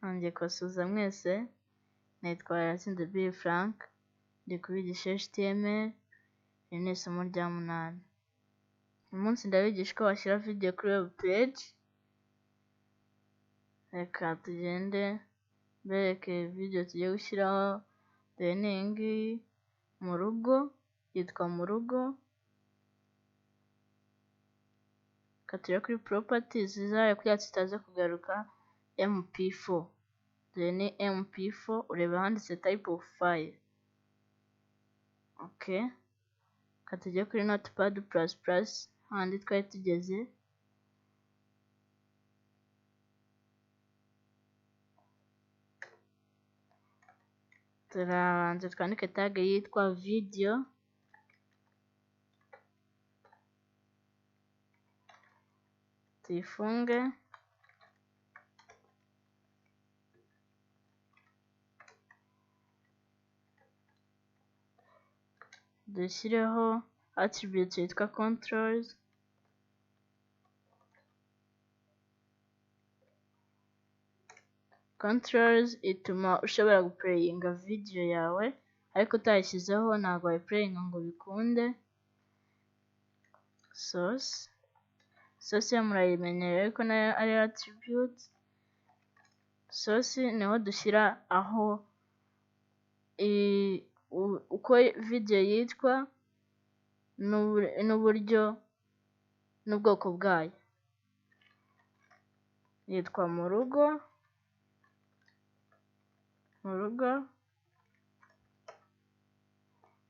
Nongeye kubasuhuza mwese, nitwa Iratsinze Bill Frank, ndi kubigisha HTML, iri ni isomo rya 8. Uyu munsi ndabigisha uko washyira video kuri web page. Reka tugende mbereke video tugiye gushyiraho. Dore ni iyi ngiyi, mu rugo, yitwa mu rugo. Reka turebe kuri properties zayo kugira tutaza kugaruka. MP4, dore ni MP4, ureba ahanditse type of file. Okay, reka tujye kuri notepad plus plus hahandi twari tugeze. Turabanza twandike tag yitwa video, tuyifunge. Dushyireho attribute yitwa controls, controls ituma ushobora guplayinga video yawe, ariko utayishyizeho ntabwo wayiplayinga ngo bikunde. Source, source yo murayimenyereye ariko nayo ari attribute. Source niho dushyira aho uko video yitwa n'uburyo n'ubwoko bwayo. Yitwa mu rugo, mu rugo,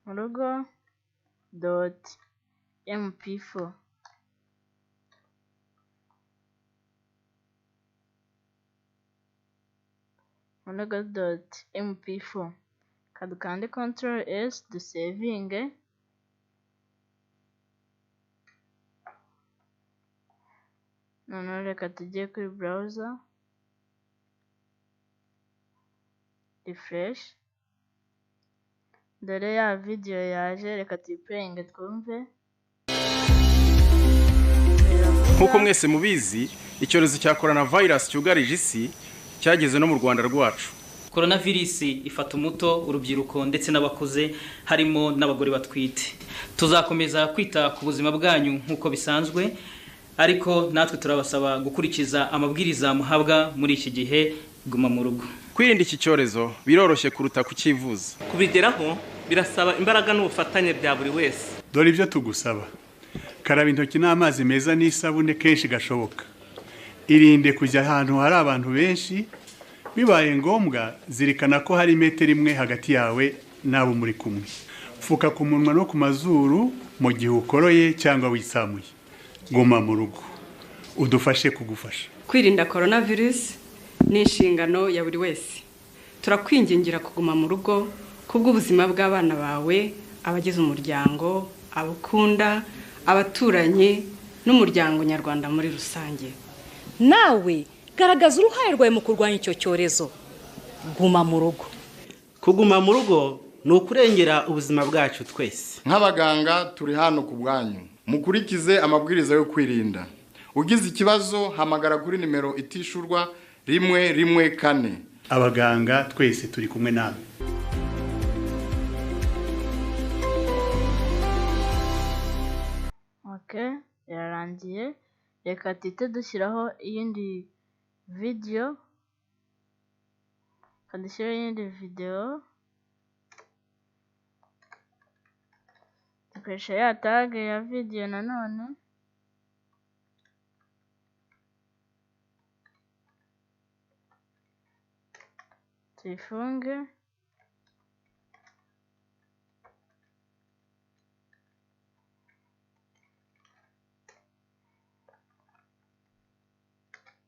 mu rugo dot mp4. Mu rugo dot mp4. Reka dukande control S dusevinge. Noneho reka tujye kuri browser, refresh. Dore ya video yaje, reka tuyiplayinge twumve. Nk'uko mwese mubizi, icyorezo cya coronavirus cyugarije isi cyageze no mu Rwanda rwacu. Coronavirus ifata umuto, urubyiruko ndetse n'abakuze, harimo n'abagore batwite. Tuzakomeza kwita ku buzima bwanyu nk'uko bisanzwe, ariko natwe turabasaba gukurikiza amabwiriza muhabwa muri iki gihe. Guma mu rugo. Kwirinda iki cyorezo biroroshye kuruta kucyivuza. Kubigeraho birasaba imbaraga n'ubufatanye bya buri wese. Dore ibyo tugusaba: karaba intoki n'amazi meza n'isabune kenshi gashoboka. Irinde kujya ahantu hari abantu benshi. Bibaye ngombwa zirikana ko hari metero imwe hagati yawe n'abo muri kumwe. Pfuka ku munwa no ku mazuru mu gihe ukoroye cyangwa witsamuye. Guma mu rugo, udufashe kugufasha. Kwirinda coronavirus ni inshingano ya buri wese. Turakwingingira kuguma mu rugo kubw'ubuzima bw'abana bawe, abagize umuryango, abukunda, abaturanyi n'umuryango nyarwanda muri rusange. Nawe garagaza uruhare rwawe mu kurwanya icyo cyorezo. Guma mu rugo. Kuguma mu rugo ni ukurengera ubuzima bwacu twese. Nk'abaganga turi hano ku bwanyu, mukurikize amabwiriza yo kwirinda. Ugize ikibazo hamagara kuri nimero itishurwa 114. Abaganga twese turi kumwe nawe. Okay, birarangiye. Reka tuhite dushyiraho iyindi video. Reka dushyireho iyindi video. Dukoresha ya tag ya video nanone. Tuyifunge.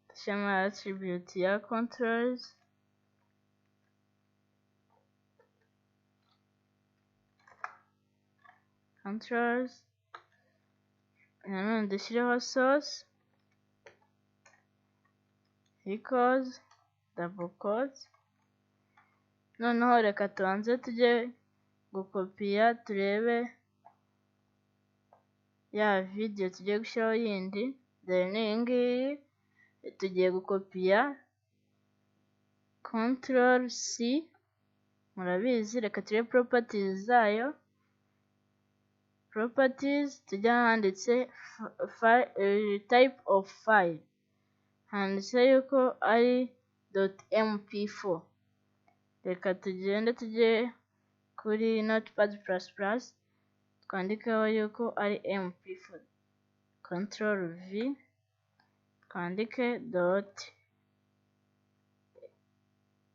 Dushyiramo attribute ya controls. Controls. Nanone dushyireho source equals double quotes. Noneho reka tubanze tujye gukopiya turebe ya video tugiye gushyiraho yindi. Dore ni iyi ngiyi tugiye gukopiya. Control C, murabizi. Reka turebe properties zayo. Properties, tujya ahanditse type of file, handitse yuko ari .mp4. Reka tugende tujye kuri Notepad++, twandikeho yuko ari mp4. Control V, twandike dot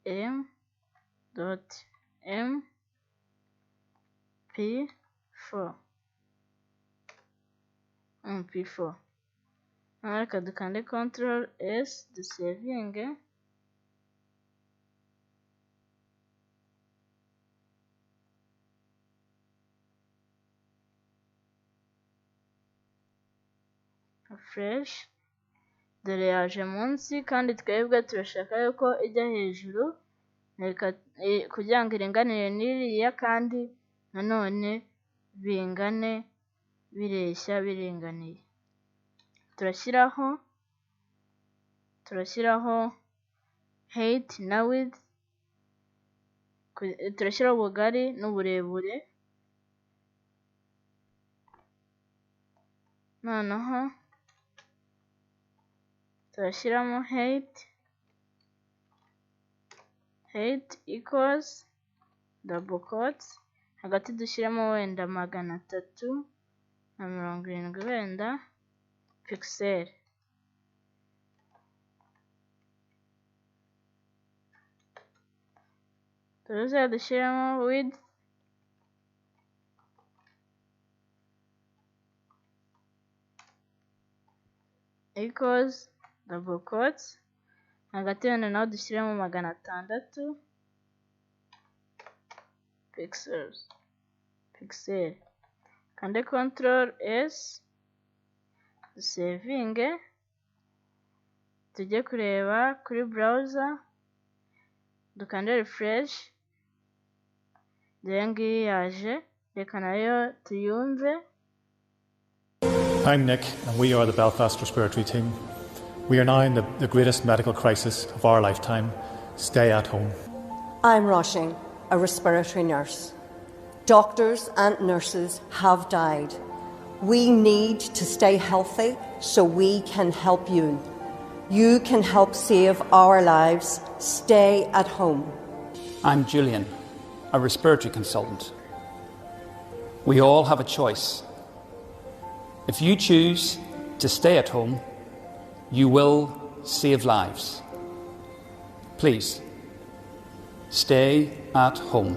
m dot mp4, mp4. Reka dukande Control S, dusevinge. Refresh, dore yaje munsi, kandi twebwe turashaka yuko ijya hejuru kugira ngo iringanire n'iriya, kandi nanone bingane, bireshya, biringaniye. Turashyiraho height na width, turashyiraho ubugari n'uburebure. Noneho turashyiramo height, height equals double quotes, hagati dushyiramo wenda 370 wenda pixel. Tuze dushyiremo width, equals double quotes, hagati wenda naho dushyiremo 600 pixels, pixel. Kande Control S, dusevinge, tujye kureba kuri browser, dukande refresh. Dore ngiyi yaje, reka nayo tuyumve. I'm Nick, and we are the Belfast Respiratory Team. We are now in the greatest medical crisis of our lifetime. Stay at home. I'm Roisin, a respiratory nurse. Doctors and nurses have died. We need to stay healthy so we can help you. You can help save our lives. Stay at home. I'm Julian, a respiratory consultant. We all have a choice. If you choose to stay at home, you will save lives. Please, stay at home.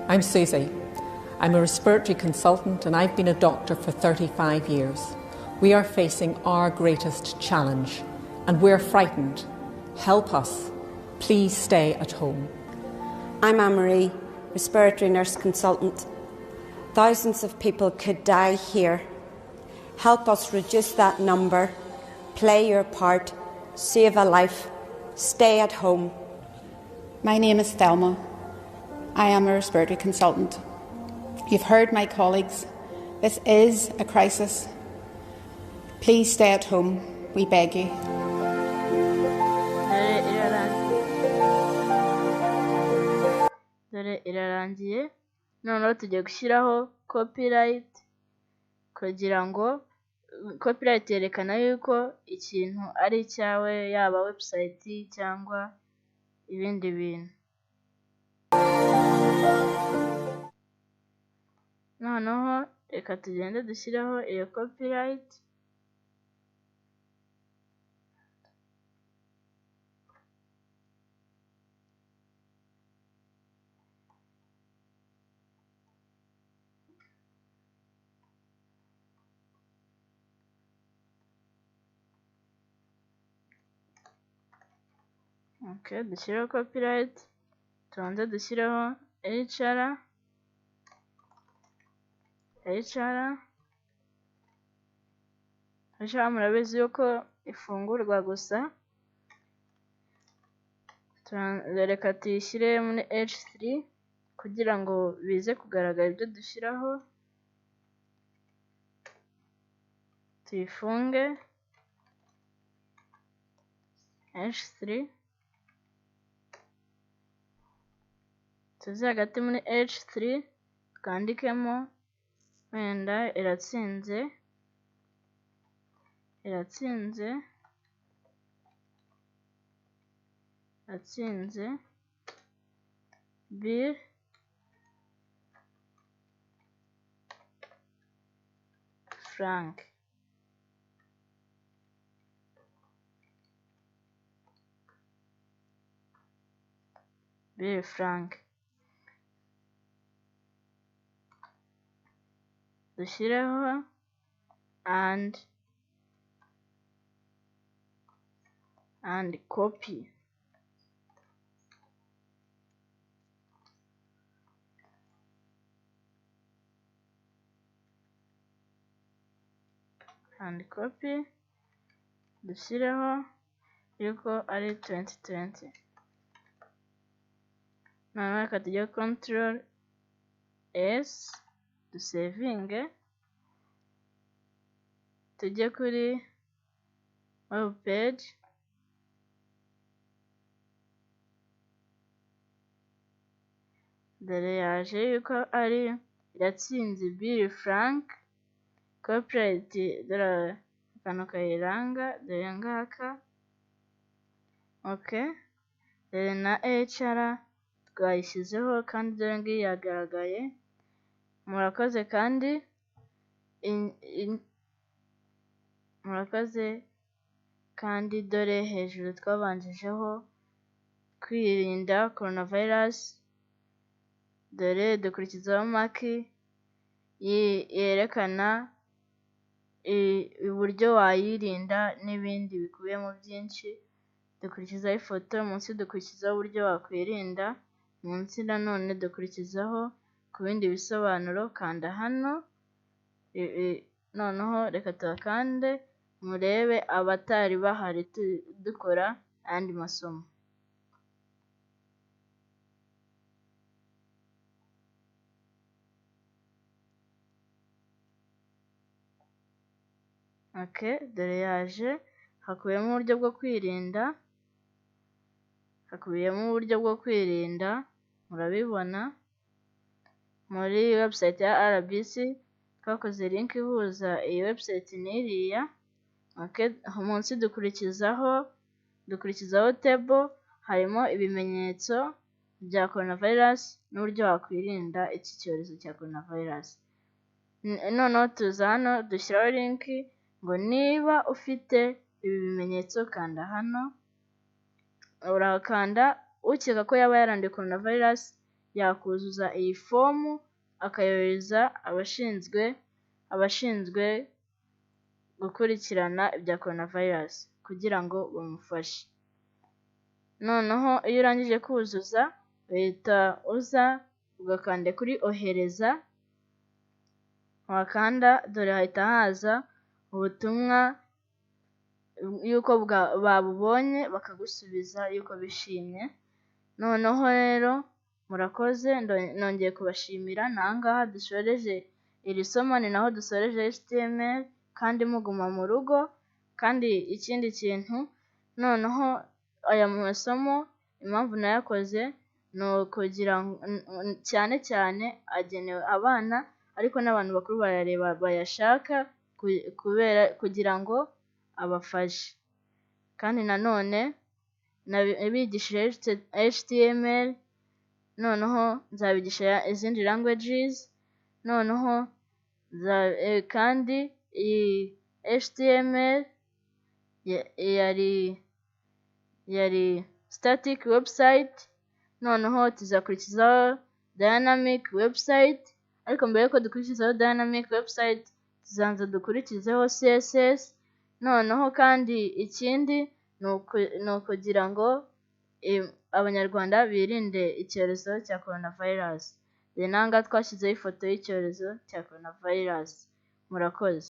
I'm Susie. I'm a respiratory consultant and I've been a doctor for 35 years. We are facing our greatest challenge and we're frightened. Help us. Please stay at home. I'm Anne-Marie, respiratory nurse consultant. Thousands of people could die here. Help us reduce that number. Play your part. Save a life. Stay at home. My name is Thelma. I am a respiratory consultant. You've heard my colleagues. This is a crisis. Please stay at home. We beg you. Dore irarangiye. Noneho tugiye gushyiraho copyright, kugira ngo copyright yerekana yuko ikintu ari icyawe, yaba website cyangwa ibindi bintu. Noneho reka tugende dushyireho iyo copyright. Okay, dushyireho copyright, tubanze dushyireho HR, HR, HR murabizi yuko ifungurwa gusa. Reka tuyishyire muri H3 kugira ngo bize kugaragara ibyo dushyiraho. Tuyifunge H3. Tuze hagati muri h3 twandikemo wenda iratsinze, iratsinze, iratsinze Bill Frank. Bill Frank. Dushyireho and copy. And copy dushyireho yuko ari 2020. Noneho reka tujye control S dusevinge, tujye kuri web page, dore yaje yuko ari Iratsinze Bill Frank, copyright dore akantu kayiranga dore ngaka, okay, dore na HR twayishyizeho kandi dore ngiyi yagaragaye. Murakoze kandi murakoze kandi dore hejuru twabanjijeho kwirinda coronavirus, dore dukurikizaho maki yerekana uburyo wayirinda n'ibindi bikubiyemo byinshi, dukurikizaho ifoto, munsi dukurikizaho uburyo wakwirinda, munsi nanone dukurikizaho ku bindi bisobanuro. Kanda hano, noneho reka tuhakande murebe abatari bahari dukora ayandi masomo. Okay, dore yaje, hakubiyemo uburyo bwo kwirinda, hakubiyemo uburyo bwo kwirinda, murabibona muri website ya RBC twakoze link ihuza iyi website n'iriya. Okay, munsi dukurikizaho table, harimo ibimenyetso bya coronavirus n'uburyo wakwirinda iki cyorezo cya coronavirus. Noneho tuza hano dushyiraho link ngo niba ufite ibi bimenyetso kanda hano, urakanda, ukeka ko yaba yaranduye coronavirus yakuzuza iyi fomu akayohereza abashinzwe gukurikirana ibya coronavirus kugira ngo bamufashe. Noneho iyo urangije kuzuza uhita uza ugakanda kuri ohereza, wakanda dore hahita haza ubutumwa yuko babubonye bakagusubiza yuko bishimye. Noneho rero murakoze, nongeye kubashimira. Nangaha dusoreje iri somo, ni naho dusoreje HTML, kandi muguma mu rugo. Kandi ikindi kintu noneho aya masomo impamvu nayakoze ni ukugira cyane cyane agenewe abana, ariko n'abantu bakuru barayareba bayashaka kubera kugira ngo abafashe. Kandi nanone nabigishije HTML, noneho nzabigisha izindi languages, noneho kandi iyi HTML yari static website, noneho tuzakurikizaho dynamic website, ariko mbere yuko dukurikizaho dynamic website tuzabanza dukurikizeho CSS. Noneho kandi ikindi ni ukugira ngo abanyarwanda birinde icyorezo cya coronavirus. Rero aha ngaha twashyizeho ifoto y'icyorezo cya coronavirus. Murakoze.